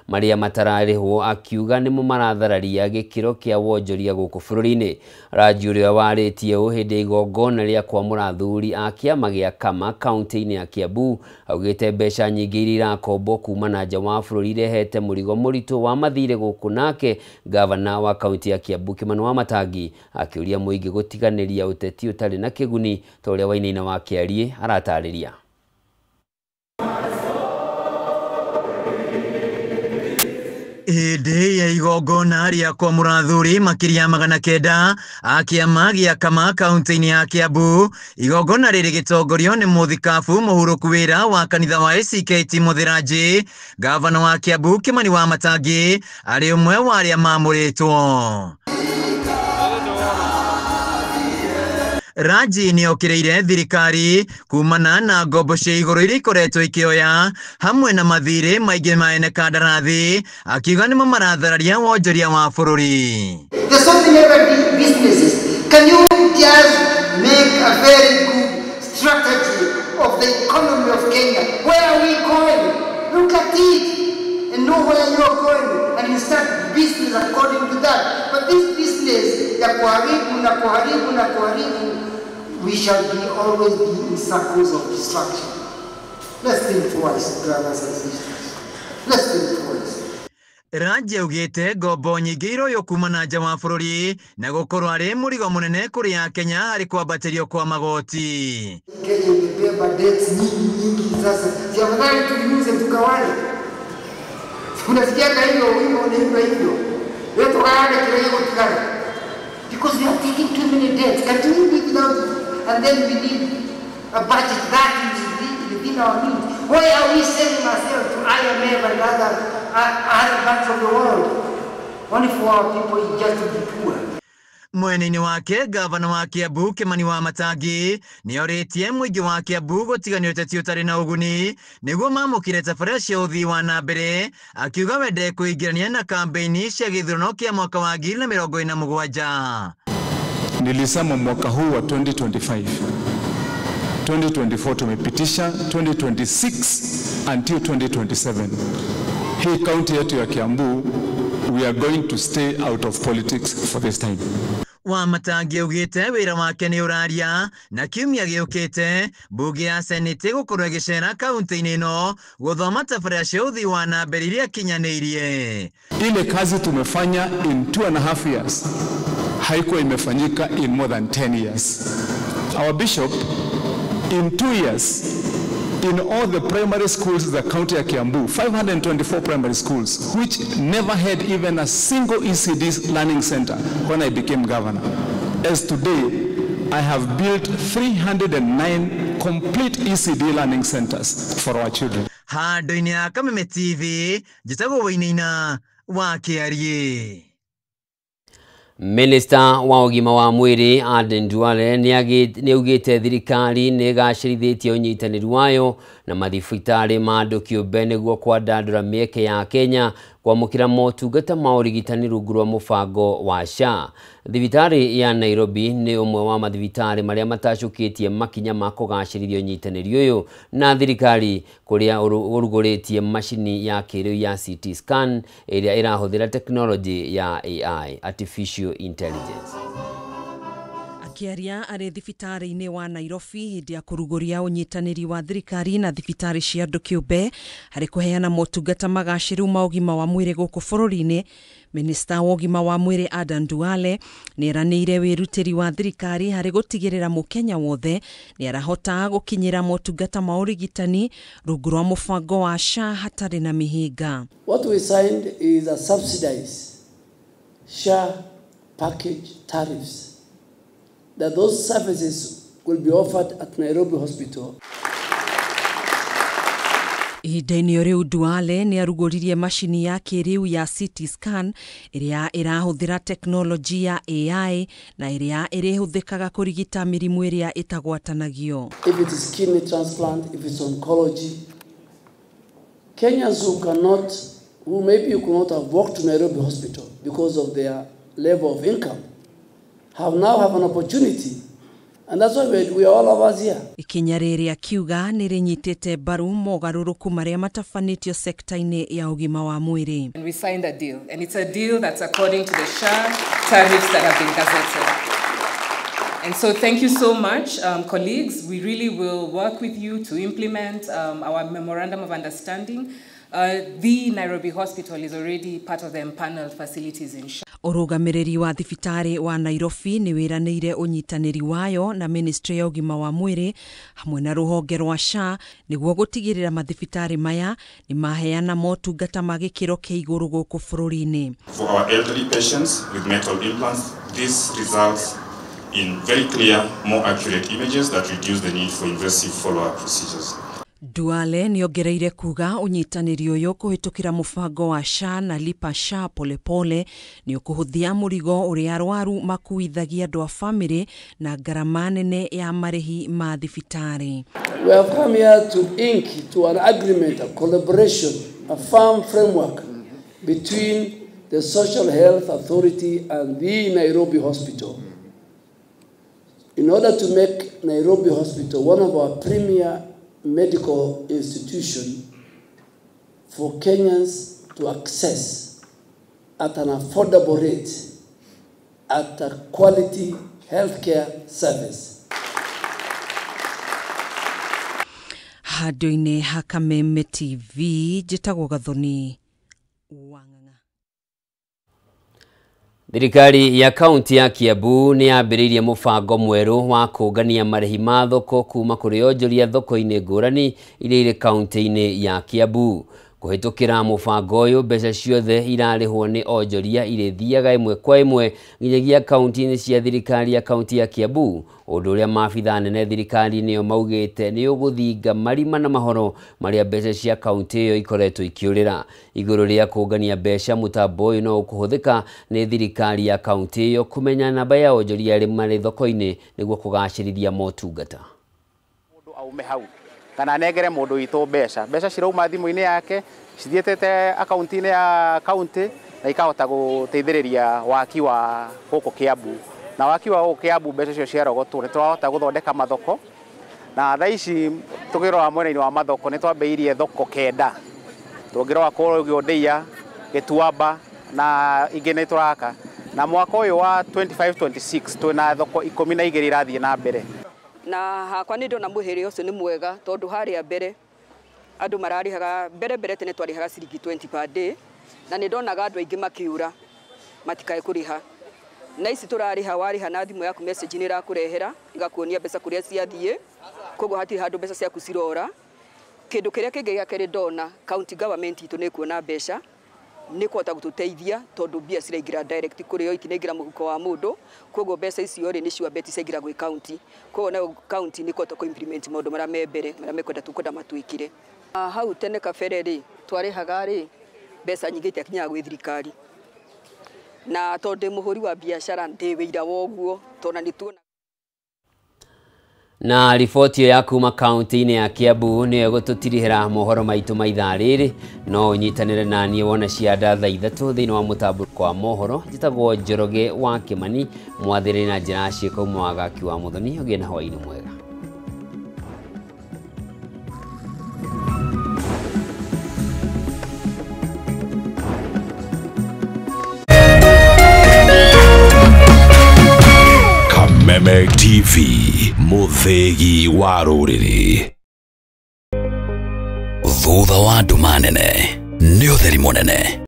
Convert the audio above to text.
Marĩa matararĩhwo akiuga nĩmo marathararia gĩkĩro kĩa wonjoria gũkũ bũrũri-inĩ. Raji ũrĩa warĩtie ũũ hĩndĩ ya igongona rĩa kwamũra athuri a kĩama gĩa Kama kaunti-inĩ ya Kiambu augĩte mbeca nyingĩ iria irakombwo kuma na nja wa bũrũri irehete mũrigo mũritũ wa mathirĩ gũkũ. Nake gavana wa kaunti ya Kiambu Kimani Wamatangi akĩũria mũingĩ gũtiganĩria ũteti ũtarĩ na kĩguni ta ũrĩa Wainaina wa Kĩariĩ aratarĩria. Hĩndĩ ya igongona rĩa kwamũra athuri makĩria 900 a kĩama gĩa Kama kaunti-inĩ ya Kiambu, igongona rĩrĩ gĩtongorio nĩ mũthikabu mũhurũku wĩra wa kanitha wa ACK Timothy Raji, gavana wa Kiambu Kimani Wamatangi arĩ ũmwe wa arĩa mamũrĩtwo. Raji nĩ okĩrĩire thirikari kumana na ngombo cia igũrũ iria ikoretwo ikĩoya hamwe na mathirĩ maingĩ ma ene kandarathi, akiuga nĩmo marathararia wonjoria wa bũrũri. There's so many other businesses. Can you just make a very good strategy of the economy of Kenya? Where are we going? Look at it and know where you're going, and you start business according to that. But this business ya kuharibu na kuharibu na kuharibu, we shall be always be in circles of destruction. Let's think twice, brothers and sisters. Let's think twice. Raji augĩte ngombo nyingĩ iroywo kuma na nja wa bũrũri na gũkorwo arĩ mũrigo mũnene kũrĩ Akenya harĩ kwambatĩrio kwa magoti. Kenya imebeba debts nyingi nyingi sasa. Si afadhali tuliuze tugawane. Unasikiaga hiyo wimbo unaimba hivyo. Wewe tugawane kile gĩgũtigara. Because we are taking too many debts. Can we live without it? And then we need a budget that is within our means. Why are we selling ourselves to IMF and other parts of the world? Only for our people just to be poor. Mwena-inĩ wake gavana wa Kiambu Kimani Wamatangi nĩorĩtie mũingĩ wa Kiambu gũtigania ũteti ũtarĩ na ũguni nĩguo mamũkĩre tabarĩra cia ũthii wa na mbere, akiuga we ndekũingĩrania na kambeini cia gĩthurano kĩa mwaka wa 2027. Nilisema mwaka huu wa 2025, 2024 tumepitisha, 2026 until 2027. Hii kaunti yetu ya Kiambu, we are going to stay out of politics for this time. Wamatangi augĩte wĩra wake nĩ ũraria na kiumia gĩũkĩte mbunge ya Senate gũkorwo ĩgĩcera kaunti-inĩ ĩno gũthoma tabarĩra cia ũthii wa na mbere iria kinyanĩirie. Ile kazi tumefanya in 2.5 years haikuwa imefanyika in more than 10 years. Our bishop in 2 years in all the primary schools in the county of Kiambu, 524 primary schools, which never had even a single ECD learning center when I became governor. As today, I have built 309 complete ECD learning centers for our children. Handũ-inĩ ya Kameme TV, njĩtagwo Wainaina wa Kĩariĩ. Minister wa ũgima wa mwĩrĩ Aden Duale nĩaugĩte thirikari nĩĩgacĩrithĩtie ũnyitanĩri wayo na mathibitarĩ ma andũ kĩũmbe nĩguo kwandandũra mĩeke ya Kenya kwamũkĩra motungata ma ũrigitani rungu rwa mũbango wa SHA. Thibitarĩ ya Nairobi nĩ ũmwe wa mathibitarĩ marĩa matacũkĩtie makinya ma kũgacĩrithia ũnyitanĩri ũyũ na thirikari kũrĩa ũrugũrĩtie macini ya kĩrĩu ya CT scan ĩrĩa ĩrahũthĩra tekinoronjĩ ya AI, artificial intelligence. Akĩaria arĩ thibitarĩ-inĩ wa Nairobi hĩndĩ ya kũrugũria ũnyitanĩri wa thirikari na thibitarĩ cia andũ kĩũmbe harĩ kũheana motungata magacĩru ma ũgima wa mwĩrĩ gũkũ bũrũri-inĩ, Minista wa ũgima wa mwĩrĩ Adan Duale nĩeranĩire wĩrutĩri wa thirikari harĩ gũtigĩrĩra mũkenya wothe nĩarahota gũkinyĩra motungata ma ũrigitani rungu rwa mũbango wa SHA hatarĩ na mĩhĩnga. What we signed is a subsidized SHA package tariffs, that those services will be offered at Nairobi Hospital. Ihinda-inĩ rĩu Duale nĩarugũririe macini ya kĩrĩu ya CT scan ĩrĩa ĩrahũthĩra tekinoronjĩ ya AI na ĩrĩa ĩrĩhũthĩkaga kũrigita mĩrimũ ĩrĩa ĩtagwatanagio. If it is kidney transplant, if it's oncology, Kenyans who cannot, who maybe you could not have walked to Nairobi Hospital because of their level of income, have now have an opportunity And that's why we are all of us here. Ikinya rĩrĩ akiuga nĩ rĩnyitĩte mbaru mogarũrũku marĩa matabanĩtio sekta-inĩ ya ũgima wa mwĩrĩ. And we signed a deal, and it's a deal that's according to the SHA tariffs that have been gazetted. And so thank you so much, colleagues. We really will work with you to implement our memorandum of understanding. The Nairobi Hospital is already part of the empaneled facilities in SHA. Ũrũgamĩrĩri wa thibitarĩ wa Nairobi nĩ wĩranĩire ũnyitanĩri wayo na Ministry ya ũgima wa mwĩrĩ hamwe na rũhonge rwa SHA nĩguo gũtigĩrĩra mathibitarĩ maya nĩ maheana motungata ma gĩkĩro kĩa igũrũ gũkũ bũrũri-inĩ. For our elderly patients with metal implants, this results in very clear, more accurate images that reduce the need for invasive follow-up procedures. Duale nĩongereire kuga ũnyitanĩri ũyũ kũhĩtũkĩra mũbango wa SHA na Lipa SHA polepole nĩ ũkũhũthia mũrigo ũrĩa arwaru makuithagia andũ a bamĩrĩ na ngarama nene ya marĩhi ma thibitarĩ. We have come here to ink to an agreement, a collaboration, a firm framework between the Social Health Authority and the Nairobi Hospital in order to make Nairobi Hospital one of our premier medical institution for Kenyans to access at an affordable rate, at a quality healthcare service. Handũ-inĩ ha Kameme TV, njĩtagwo Gathoni Wang'ang'a. Thirikari ya kaunti ya Kiambu nĩ yambĩrĩirie mũbango mwerũ wa kũngania marĩhi ma thoko kuma kũrĩ onjoria thoko-inĩ ngũrani iria irĩ kaunti-inĩ ya Kiambu. Kũhĩtũkĩra mũbango ũyũ, mbeca ciothe irarĩhwo nĩ onjoria irĩthiaga ĩmwe kwa ĩmwe nginyagia kaunti-inĩ cia thirikari ya kaunti ya Kiambu, ũndũ ũrĩa maabithaa anene thirikari-inĩ ĩyo maugĩte nĩ ũgũthinga marima na mahoro marĩa mbeca cia kaunti ĩyo ikoretwo ikĩũrĩra. Igũrũ rĩa kũngania mbeca, mũtambo ũyũ no ũkũhũthĩka nĩ thirikari ya kaunti ĩyo kũmenya namba ya onjoria arĩa marĩ thoko-inĩ nĩguo kũgacĩrithia motungata. Mũndũ aume hau kana anengere mũndũ witũ mbeca cirauma thimũ-inĩ yake cithiĩtĩte akaunti-inĩ ya kaunti na ikahota gũteithĩrĩria waki wa gũkũ Kiambu. Na waki wa gũkũ Kiambu mbeca icio ciarogotwo nĩ tũrahota gũthondeka mathoko, na thaa ici tũkĩrora mwena-inĩ wa mathoko nĩ twambĩrĩirie thoko 9, tũngĩrora kũrĩa Ndeiya, Gĩtuamba na ingĩ nĩ tũraka, na mwaka ũyũ wa 25-26 twĩna thoko 12 irathiĩ na mbere. Na hakwa nĩ ndona mũhĩrĩ ũcio nĩ mwega tondũ harĩa mbere andũ mararĩhaga mbere tene twarĩhaga ciringi 20 per day, na nĩ ndonaga andũ aingĩ makiura matikae kũrĩha. Na ici tũrarĩha, warĩha na thimũ yaku message nĩ ĩrakũrehera ĩgakuonia mbeca kũrĩa ciathiĩ, koguo hatirĩ handũ mbeca ciaku cirora. Kĩndũ kĩrĩa kĩngĩ gĩa kerĩ ndona county government itũ nĩ ĩkuona mbeca nĩ kũhota gũtũteithia tondũ mbia ciraingĩra direct kũrĩ o, itinaingĩra mũhuko wa mũndũ, koguo mbeca icio rĩ nĩcio mbeti ciaingĩra gwĩ county, koguo nayo county nĩ kũhota kũ implement maũndũ marĩa me mbere marĩa mekwenda tũkwenda matwĩkire. Hau tene kabere rĩ twarĩhaga rĩ mbeca nyingĩ itiakinyaga gwĩ thirikari, na tondũ ndĩ mũhũri wa biacara ndĩ wĩira wa ũguo tondũ nĩ tuona. Na riboti ĩyo ya kuma kaunti-inĩ ya Kiambu nĩyo ĩgũtũtirihĩra mohoro maitũ ma ithaa rĩrĩ. No ũnyitanĩre na niĩ wona cianda thaa 3 thĩinĩ wa mũtambũko wa mohoro. Njĩtagwo Njoroge wa Kĩmani, mwathĩrĩ na njĩra ya ciĩko Mwagaki wa Mũthoni. Ũgĩe na hwaĩ-inĩ mwega. Kameme TV, mũthĩgi wa rũrĩrĩ. Thutha wa nduma nene nĩ ũtheri mũnene.